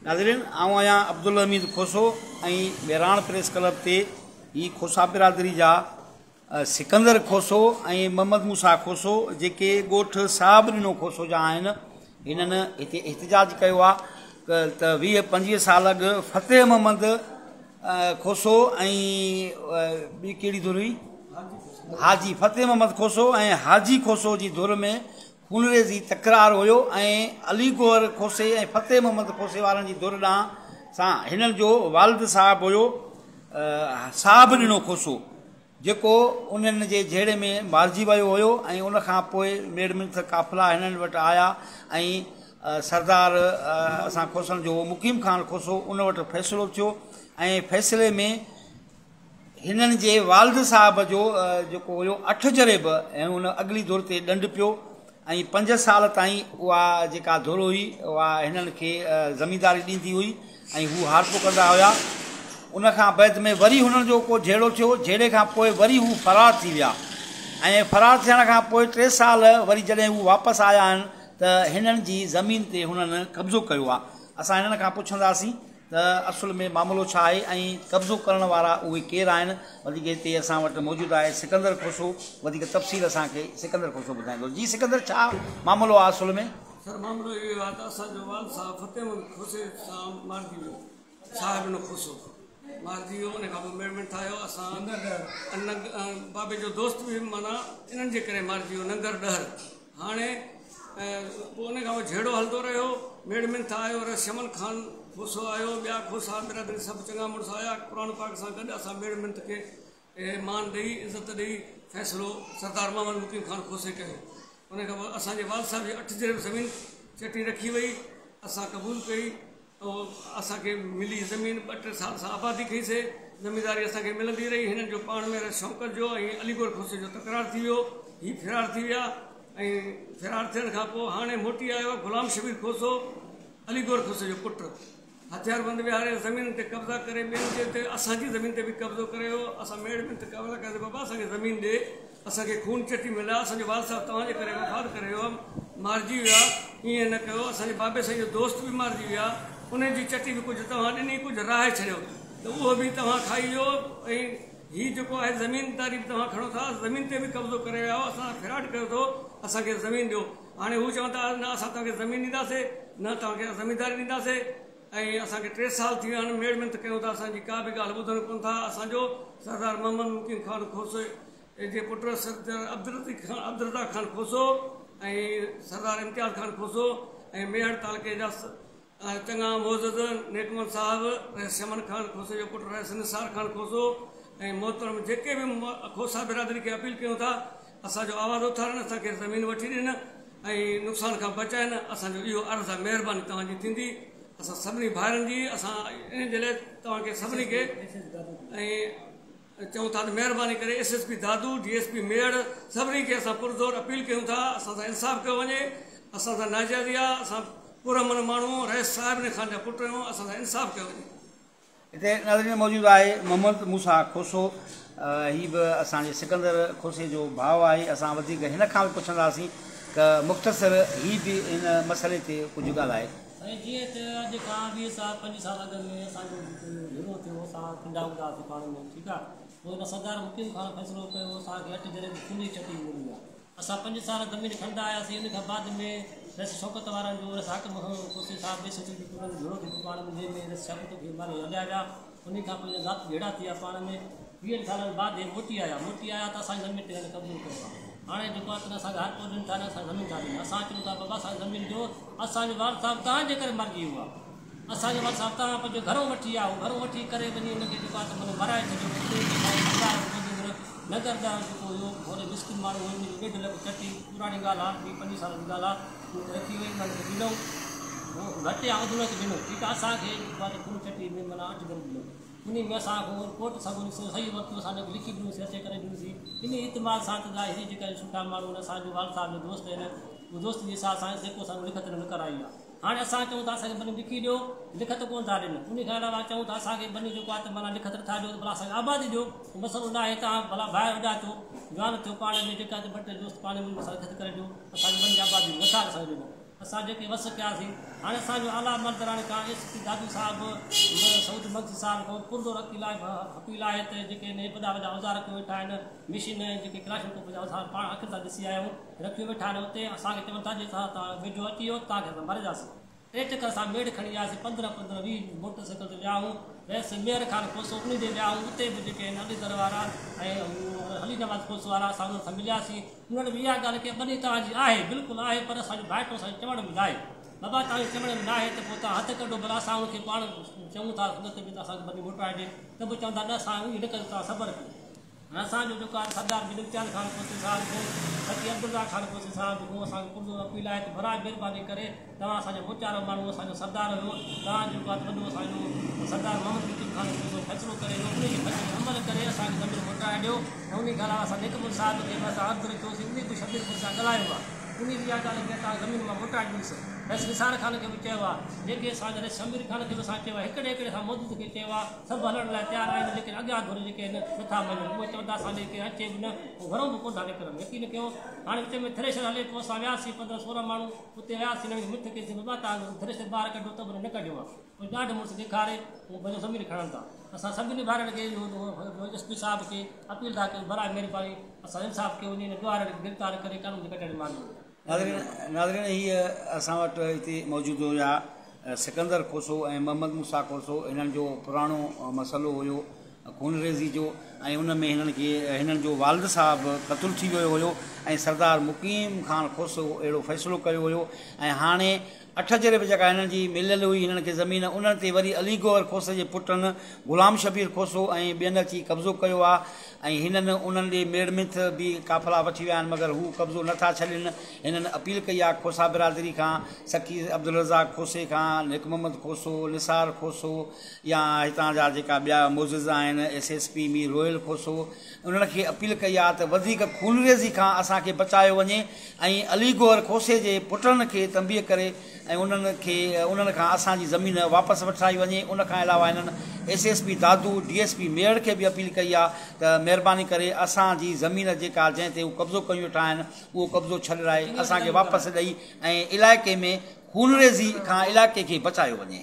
ناظرين آئون آهيان عبدالحميد کوسو ۽ مهراڻ پريس ڪلب تي هي کوسا برادري جا سڪندر کوسو ۽ محمد موسيٰ کوسو جيڪي ڳوٺ صاحب ڏنو کوسو جا آهن هنن هتي احتجاج ڪيو آهي ته 20 25 سال اڳ فتح محمد کوسو ۽ ٻي ڪهڙي ڌر هئي حاجي فتح محمد کوسو ۽ حاجي کوسو جي ڌر ۾ خونريزي تڪرار هيو ۽ علي گوهر کوسي ۽ فتح محمد کوسي وارن جي ڌر ڏانهن سان هنن جو والد صاحب هيو صاحب ڏنو کوسو جيڪو انهن جي جهيڙي ۾ مارجي ويو هيو ۽ ان کان پوء ميڙ منٿ قافلا هنن وٽ آيا ۽ سردار اسان کوسن جو مقيم خان کوسو ان وٽ فيصلو ٿيو ۽ فيصلي ۾ هنن جي والد صاحب جو جيڪو هيو اٺ جريب ۽ ان اڳلي ڌر تي ڏنڊ پيو ۽ 5 سال تائين اها جيڪا ڌر هئي اها هنن کي زمينداري ڏيندي هئي ۽ هو هارپو ڪندا هيا. ان کان بعد ۾ وري هنن جو ڪو جهيڙو ٿيو، جهيڙي کان پوء وري هو فرار ٿي ويا ۽ فرار ٿيڻ کان پوء 3 سال وري جڏهن هو واپس آيا آهن ته هنن جي زمين تي هنن قبضو ڪيو آهي. اسان هنن کان پڇنداسين ته اصل ۾ معاملو ڇا آهي ۽ قبضو ڪرڻ وارا اهي ڪير آهن. وڌيڪ هتي اسان وٽ موجود آهي سڪندر کوسو، وڌيڪ تفصيل اسان کي سڪندر کوسو ٻڌائيندو. جي سڪندر ڇا معاملو آهي اصل ۾؟ سر معاملو اهو آهي ته اسان جو والد صاحب فتح محمد کوسي سان مارجي ويو، صاحب ڏنو کوسو مارجي ويو، ان کان پوء ميڙ منٿ آيو، اسان بابي جو دوست به معنيٰ انهن جي ڪري مارجي ويو ننگر ڏهر. هاڻي پوء ان کان پوء جهيڙو هلندو رهيو، ميڙ منٿ آيو، رئيس شمن خان کوسو آيو، ٻيا کوسا برادري سڀ چڱا مڙس آيا، قرآن پاڪ سان گڏ اسان ميڙ منٿ کي مان ڏئي عزت ڏئي فيصلو سردار محمد مقيم خان کوسي ڪيو. ان کان پوء اسان جي والد صاحب جي 8 جريب زمين چٽي رکي وئي، اسان قبول ڪئي، اسان کي ملي زمين، 2 3 سال اسان آبادي ڪئي سي، زمينداري اسان کي ملندي رهي. هنن جو پاڻ ۾ رئيس شوڪت جو ۽ علي گوهر کوسي جو تڪرار ٿي ويو، هي فرار ٿي ويا ۽ فرار ٿيڻ کان پوء هاڻي موٽي آيو غلام شبير کوسو علي گوهر کوسي جو پٽ، هٿيار بند ويهاري زمينن تي قبضا ڪري ٻين جي تي اسان جي زمين تي به قبضو ڪري ويو. اسان ميڙ منٿ قبضا ڪياسين، بابا اسان کي زمين ڏي، اسان کي خون چٽي مليا، اسان جو والد صاحب توهان جي ڪري وفات ڪري ويو، مارجي ويا، ائين نه ڪيو، اسان جي بابي سائين جو دوست به مارجي ويا، انهن جي چٽي به ڪجهه توهان ڏني ڪجهه راهي ڇڏيو ته اهو به توهان کائي ويو ۽ هي جيڪو آهي زمينداري به توهان کڻو ٿا، زمين تي به قبضو ڪري ويا آهيو، اسان سان فراڊ ڪيو اٿو، اسان کي زمين ڏيو. هاڻي هو چون ٿا نه اسان توهان کي زمين ڏينداسين نه توهان کي زمينداري ڏينداسين ۽ اسان کي 3 سال ٿي ويا آهن ميڙ منٿ ڪيون ٿا، اسان جي ڪا به ڳالهه ٻڌن ڪونه ٿا. اسان جو سردار محمد مقيم خان کوسو جي پٽ سردار عبدالرزاق خان کوسو ۽ سردار امتياز خان کوسو ۽ ميهڙ تعلقي جا چڱا معزز نيڪمند صاحب رئيس شمن خان کوسي جو پٽ رئيس نثار خان کوسو ۽ محترم جيڪي به کوسا برادري کي اپيل ڪيون ٿا اسان جو آواز اٿارن، اسان کي زمين وٺي ڏين ۽ نقصان کان بچائن، اسان جو اهو عرض آهي، مهرباني توهان جي ٿيندي اسان سڀني ڀائرن جي، اسان ان جي لاء توهان کي سڀني کي ۽ چئون ٿا ته مهرباني ڪري S S P Dadu, D S P Mehar سڀني کي اسان پرزور اپيل ڪيون ٿا اسان سان انصاف ڪيو وڃي، اسان سان ناجائزي آهي، اسان پرامن ماڻهو رئيس صاحب خان جا پٽ آهيون، اسان سان انصاف ڪيو وڃي. هتي ناظرين موجود آهي محمد موسيٰ کوسو، هي به اسان جي سڪندر کوسي جو ڀاء آهي، اسان وڌيڪ هن کان به پڇنداسين ته مختصر هي به هن مسئلي تي ڪجهه ڳالهائي. سائين جيئن ته اڄ کان 20 سال 25 سال اڳ ۾ اسان جو جيڪو جهيڙو ٿيو اسان ٽنڊا هوندا هئاسين پاڻ ۾ ٺيڪ آ پوء ان سردار مقيم خان فيصلو ڪيو اسان کي 8 جريب خوني چٽي ملي آ اسان 5 سال زمين کڻندا آياسين ان کان بعد ۾ رئيس شوڪت وارن جو رئيس حاڪم کوسي صاحب ٻئي سچ جو انهن جو جهيڙو ٿي پيو پاڻ ۾ جنهن ۾ رئيس شوڪت کي ماري هليا ويا ان کان پوء ذات جهيڙا ٿي ويا پاڻ ۾ 20 سالن بعد هي موٽي آيا موٽي آيا ته اسان جي زمين تي هن قبضو ڪيو آهي هاڻي جيڪو آهي ته اسان کي هارپو ڏين ٿا نه اسان کي زمين ٿا ڏين اسان چئون ٿا بابا اسان کي زمين ڏيو اسان جو والد صاحب توهان جي ڪري مرجي ويو آهي اسان جو والد صاحب توهان پنهنجو گهرو وٺي آيا هو گهرو وٺي ڪري وڃي هن کي جيڪو آهي ته معنيٰ مرائي ڇڏيو اتي اسان جو سردار نگر جا جيڪو هيو ٿوري مسڪين ماڻهو هو ان کي 1.5 لک چٽي پراڻي ڳالهه آهي 20 25 سالن جي ڳالهه آهي ان کي رکي وئي انهن کي ڏنو گهٽ يا وڌ ان کي ڏنو ٺيڪ آهي اسان کي جيڪو آهي ته خون چٽي ۾ معنيٰ 8 گرم ڏنو انهي ۾ اسان کان ڪورٽ سڳوري صحيح وقت اسان کي لکي ڏنوسين اچي ڪري ڏنوسين انهي اعتماد سان ته ظاهري جيڪا سٺا ماڻهو آهن اسان جو والد صاحب جو دوست آهن اهو دوست جي حساب سان جيڪو اسان لکت نه ڪرائي آهي هاڻي اسان چئون ٿا اسان کي ٻني لکي ڏيو لکت ڪونه ٿا ڏين انهي کان علاوه چئون ٿا اسان کي ٻني جيڪو آهي ته معنيٰ لکت نٿا ڏيو ته ڀلا اسان کي آبادي ڏيو مسئلو نه آهي توهان ڀلا ڀائر وڏا ٿيو جوان ٿيو پاڻ ۾ جيڪا ٻه ٽي دوست پاڻ ۾ اسان لکت ڪري ڏيو اسان کي ٻني آبادي ڏيو نٿا اسان کي ڏين. اسان جيڪي وس ڪياسين. هاڻي اسان جو اعليٰ عملدارن کان ايس پي دادو صاحب، سعود مگسي صاحب کان پرزور اپيل آهي ته جيڪي اهي وڏا وڏا اوزار رکيو ويٺا آهن، مشين جيڪي ڪلاشنڪوف جا اسان پاڻ اکين سان ڏسي آيا آهيون، رکيو ويٺا آهن اتي اسان کي چون ٿا جي توهان ويجهو اچي ويو توهان کي اسان مارينداسين. ٽي چڪر اسان ميڙ کڻي وياسين، 15 15 20 موٽر سائيڪل تي ويا آهيون، رئيس ميهر خان کوسو انهي ڏي ويا آهيون، اتي به جيڪي آهن علي در وارا ۽ علي نواز کوسو وارا اسان انهن سان ملياسين، انهن به اها ڳالهه ڪئي ٻني توهان جي آهي بلڪل آهي پر اسان جو ڀائٽو اسان جي چوڻ ۾ ناهي، بابا توهان جي چوڻ ۾ ناهي ته پوء توهان هٿ ڪڍو ڀلا اسان ان کي پاڻ چئون ٿا سنگت به ته اسان کي ٻني موٽائي ڏي ته به چوندا نه اسان ائين نه ڪندو توهان صبر ڪيو. هاڻي اسان جو جيڪو آهي سردار مير امتياز خان کوسي صاحب کان سخي عبدالرزاق خان کوسي صاحب کان اسان کي پرزور اپيل آهي ته براء مهرباني ڪري توهان اسان جا موچارو ماڻهو اسان جو سردار هيو توهان جيڪو آهي وڏو اسان جو سردار محمد مقيم خان کوسو فيصلو ڪري ويو انهي جي فيصلي تي عمل ڪري اسان کي زمين موٽائي ڏيو ۽ انهي کان علاوه اسان نيڪ محمد صاحب کي به اسان عرض رکيوسين انهي به شبير کوسي سان ڳالهايو آهي انهي به اها ڳالهه ڪئي توهان زمين مان موٽائي ڏيندس رئيس نثار خان کي به چيو آهي جيڪي اسان جا رئيس شمير خان کي به اسان چيو آهي هڪڙي هڪڙي اسان موجود کي چيو آهي سڀ هلڻ لاء تيار آهن ليڪن اڳيان ڌر جيڪي آهن نٿا مڃن اهي چون ٿا اسان ڏي ڪير اچي به نه ۽ گهرون به ڪونه ٿا نڪرن يقين ڪيو هاڻي وچ ۾ ٿريشر هلي پيو اسان وياسين 15 16 ماڻهو اتي وياسين هنن کي مٺ ڪئي سين بابا توهان ٿريشر ٻاهر ڪڍو ته به هنن نه ڪڍيو آهي پوء ڏاڍ مڙس ڏيکاري پوء ڀلي زمين کڻن ٿا اسان سڀني ڀائرن کي ايس پي صاحب کي اپيل ٿا ڪيون براء مهرباني اسان انصاف ڪيو وڃي هن ڏوهارين کي گرفتار ڪري قانون جي ڪٽهڙي ۾ آندو وڃي. ناظرين هيء اسان وٽ هتي موجود هيا سڪندر کوسو ۽ محمد موسيٰ کوسو هنن جو پراڻو مسئلو هيو خونريزي جو ۽ ان ۾ هنن کي هنن جو والد صاحب قتل ٿي ويو هيو ۽ سردار مقيم خان کوسو اهڙو فيصلو ڪيو هيو ۽ هاڻي اٺ جريب جيڪا هنن جي مليل هئي هنن کي زمين انهن تي وري علي گوهر کوسي جي پٽن غلام شبير کوسو ۽ ٻين اچي قبضو ڪيو آ ۽ هنن انهن ڏي ميڙ منٿ به قافلا وٺي ويا آهن مگر هو قبضو نه ٿا ڇڏين هنن اپيل ڪئي آ کوسا برادري کان سخي عبدالرزاق کوسي کان نيڪ محمد کوسو نثار کوسو يا هتان جا جيڪا ٻيا معزز آهن S S P Mir Rohal Khoso انهن کي اپيل ڪئي آ ته وڌيڪ خونريزي کان اسان کي بچايو وڃي ۽ علي گوهر کوسي جي پٽن کي تنبيهه ڪري ۽ انهن کي انهن کان اسان جي زمين واپس وٺرائي وڃي ان کان علاوه هنن S S P Dadu D S P Mehar کي به اپيل ڪئي آ ته مهرباني ڪري اسان جي زمين جيڪا جنهن تي هو قبضو ڪيون ويٺا آهن اهو قبضو ڇڏرائي اسان کي واپس ڏئي ۽ علائقي ۾ خونريزي کان علائقي کي بچايو وڃي.